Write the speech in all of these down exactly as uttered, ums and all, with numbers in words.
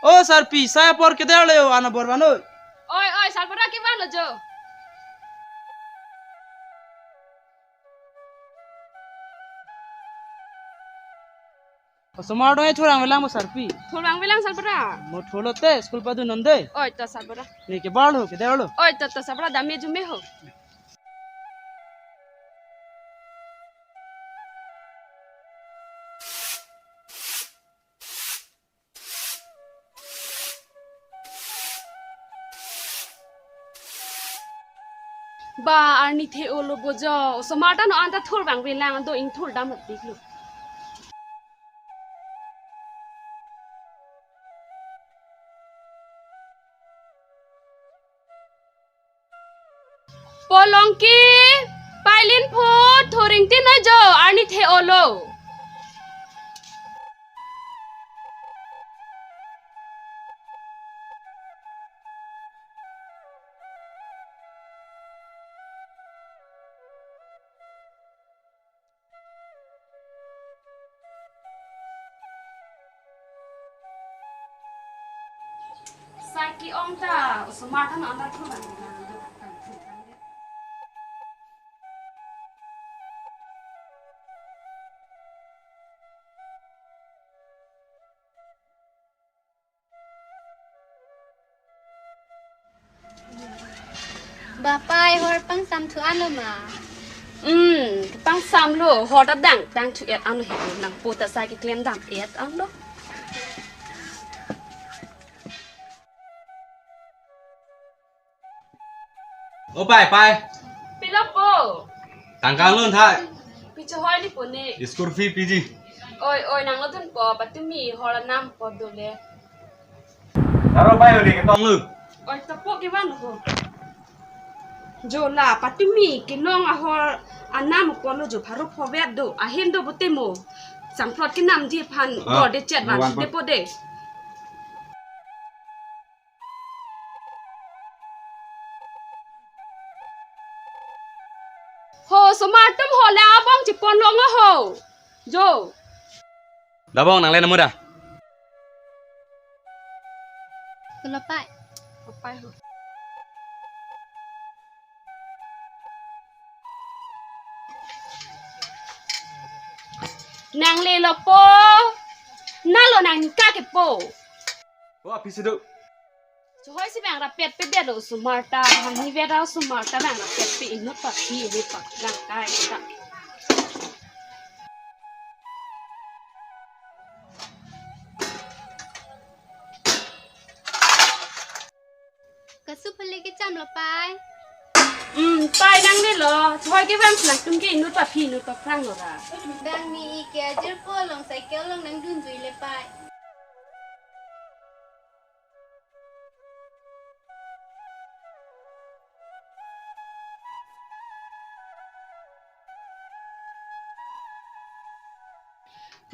O sarpi, sai apor keder le o, an abor vanoi. Oi, oi, sarpara kevan lo jo. Osomar dong, thurvang velang mo sarpi. Thurvang velang sarpara. Mo thurlo te, school padun non de. Oi, ta sarpara. Ne kebar lo, keder lo. Oi, ta, ta sarpara, dam-e jume ho. Ba, arni the-olo bo jo, osomar ta non anta thurvang velang, do ingthur dam hapiklo. Polongki, Pailin phu, thur ingti noi jo, arni the-olo. Sai ke-ong ta, osomar ta non anta thurvang. Ba pai, hor pangsam thu anlo ma? Hmm, pangsam lo, hor ta dang, dangthu-et anlo he, nangpo ta sai keklem dam-et anlo. O pai, pai. Pilo po? Tangka lun thai. Pi chohoi ni po ne? School fee piji. Oi, oi, nanglo dunpo, patumi hor anam po dole. Aro pai, uli ketong lu. Oi, tapo kevan ho. Jo la, patumi kelong ahor anam po lo jo, pharo pho vet do, ahem do pute mo. Sangphlot kenamji aphan, ah, dor de chet van, wan po, de po de. Ho, osomar atum ho le abong chepon long ho. Jo. Dabong nang le namu da. Kulapai. Kulapai ho. Nang le lo po. Na lo nang nika ke po. O, aphi si do. Chohoi si bang rapet pe det lo osomar ta, hangni vet ra osomar ta bang rapet pe inut paphi ini pak rang kai ta. Kasu phali kecham lo pai. Hmm, pai nang le lo, chohoi ke bang nangtum ke inut paphi inut paprang lo ra. Bang ni i ke ajir po long cycle long nangdun jui le pai.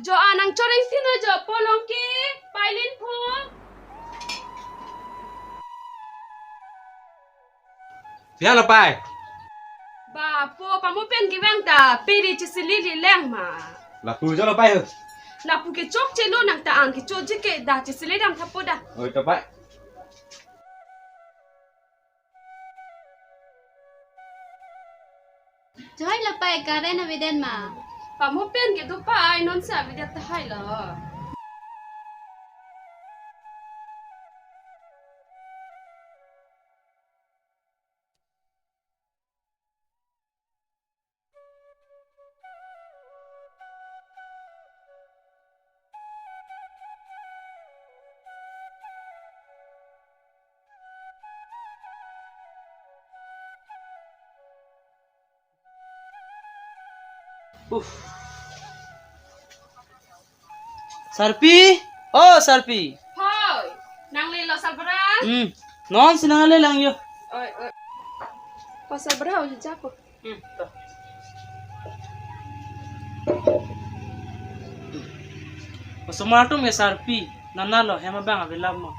Jo, anang choreng sino jo, Polongki, pailin pho. Pia lo pai. Ba po, pamo pen kevang ta, peri chesili leleng ma. Lapu jo lo pai ho. Lapu ke chokche lo nang ta an ke choji ke da chesili dam tha po da. Oi to pai. Choi lo pai, current avedet ma. Pamo pen kedo pai, non si avedet tahai lo. Uff. Sarpi, oh Sarpi. Hoi, nangle lo Salbra? Hmm, non si nangle lang yo. Oi, oi. Pa Salbra, oi, jako. Hmm, to. Osomar atum ke Sarpi, nana lo, hem abang ave lam mo.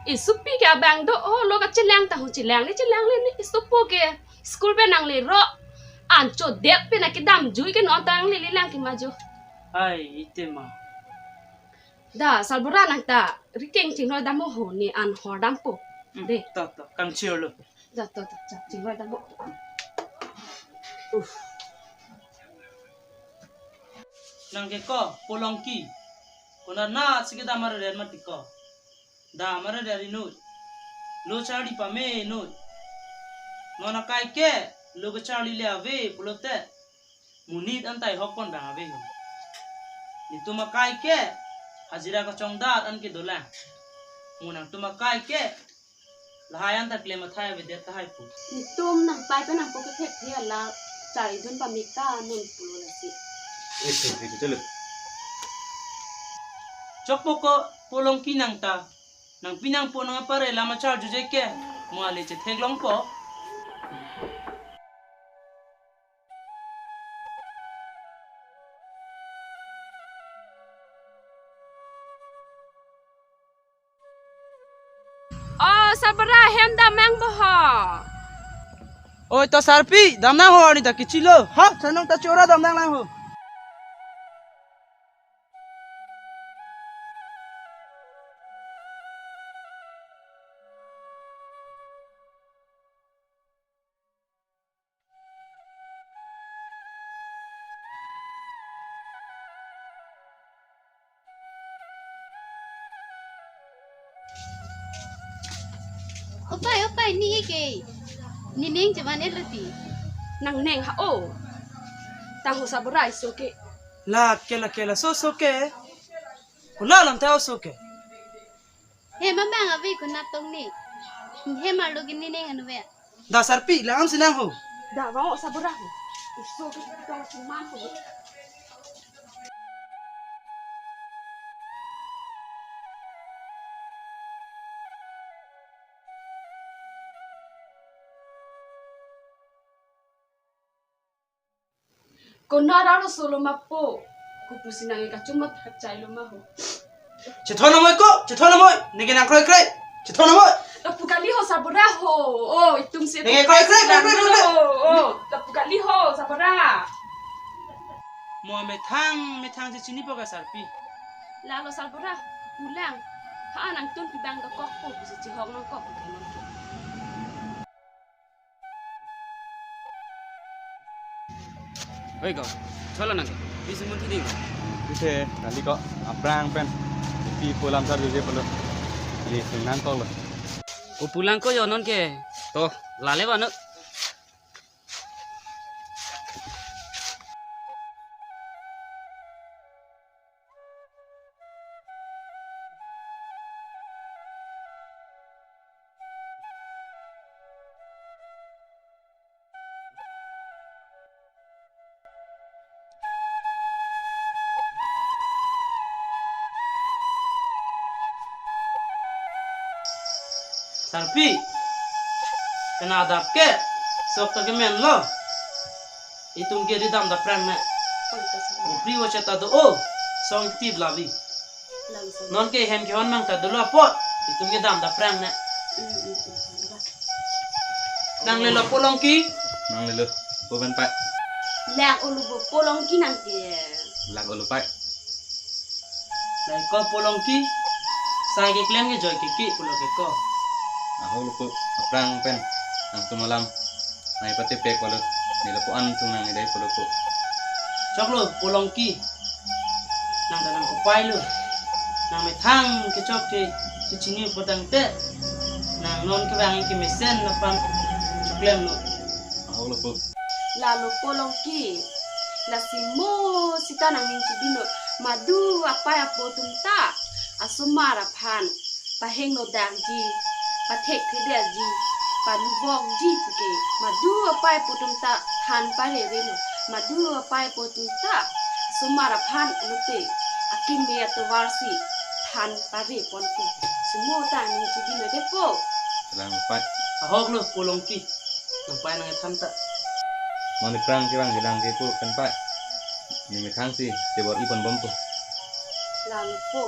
Isopi ke abang do, oh, lo kachelang ta hu chelang, ne chelang le ne isopo ke. School pen nangle ro. An chodet pen na kedam jui ke non ta nangle le lang ke ma jo. Ai, ite ma. Da, Salbra nang ta, rikeng chingroi dam ho ne an hor dampo. Hmm, de. To, to, kangchir lo. Da, to, to, to, chingroi dam ho. Uff. Nang ke ko, Polongki. Konat na si kedam aredet mati ko. Dam aredet inut. Lo charli pame inut. Non akai ke, lo kecharli le ave pulote. Monit an ta ihok pon bang ave ho. Netum akai ke, hajira kachongdat an ke dolang. Mo nangtum akai ke, lahai an ta klem athai avedet tahai pu. Netum nang pai pen nangpo kethek thia la chari dun pamika non pulo lasi. Ese, ese, chalo. Chokpo ko Polongki nang ta. Nangpi nangpo nang apar lam achar juje ke. Mo ale chetheklongpo. Oh, Salbra hem dam nang bo ho. Oi, to Sarpi, dam nang ho, ani ta kichilo. Ha, sanong ta chora dam nang lang ho. Opai, opai, ne ke. Nening chevan-et lo ti. Nang neng ha o. Tang ho Salbra iso ke. La ke, la ke, laso so ke. Kula lam ta oso ke. Hem abang ave konat tong ne. Hem arlo ke nening an ave. Da Sarpi, lang-am si nang ho. Da, vang o Salbra ho. Iso ke tong si man ho. Konat arloso lo ma po. Kopusi nang kachumot hachai lo ma ho. Chethon amoi ko, chethon amoi. Neke nang kroikre. Chethon amoi. Lapu kali ho Salbra ho. Oh, itum si. Neke kroikre, kroikre, kroikre. Oh, oh. Lapu kali ho Salbra. Mo methang, methang si chinipo ka Sarpi. Lalo Salbra, pulang. Ha nangtum pi bang dokok po, pusi chihok nangkok. Oi ko, cholo nang ke, pisi mun thiding. Pisi, nali ko, aphrang pen, pi pulang sar juje pulo. Li sing nangkok lo. Ko pulang ko yo non ke. To, lale ba no. Sarpi, kena adap ke, sok ta kemen lo. Itum ke ridam dapprang me. Upri wacha ta do o. Song tip lavi. Langsung. Non ke hem kehon mang ta dolo apot. Itum ke dam da prang na. Hmm, hmm, hmm. Nang lelo Polongki? Nang lelo. Pu pen pai. Lang ulu bo Polongki nang ke. Lang ulu pai. Lai ko Polongki. Sai keklem ke joi kiki pulo ke ko. Ahok lo pu, aphrang pen nangtum alam nangpatepek pulo. Neli lapu-an sung nang nidai pulo pu. Choklo Polongki. Nang ta nangkopai lo. Nang methang kechok ke kechini potang te. Nang non kevang kemesen aphan choklemlo. Ahok lo pu. Lalo Polongki. Lasi mo sita nangning chibino. Madu apai apo atum ta asomar aphan pahingno dakji, pathekthedetji, palubokji puke. Madu apai apo atum ta than parerelo. Madu apai apo atum ta asomar aphan pulote akimi atovar si than pareponpo. Sumo ta nangning chibino depo. Lang pai. Ahok lo Polongki. Nangpai nangthan ta. Moni prang kevang kelang ke pu pen pai. Neli methang si chebor-i ponbompo. Langpo.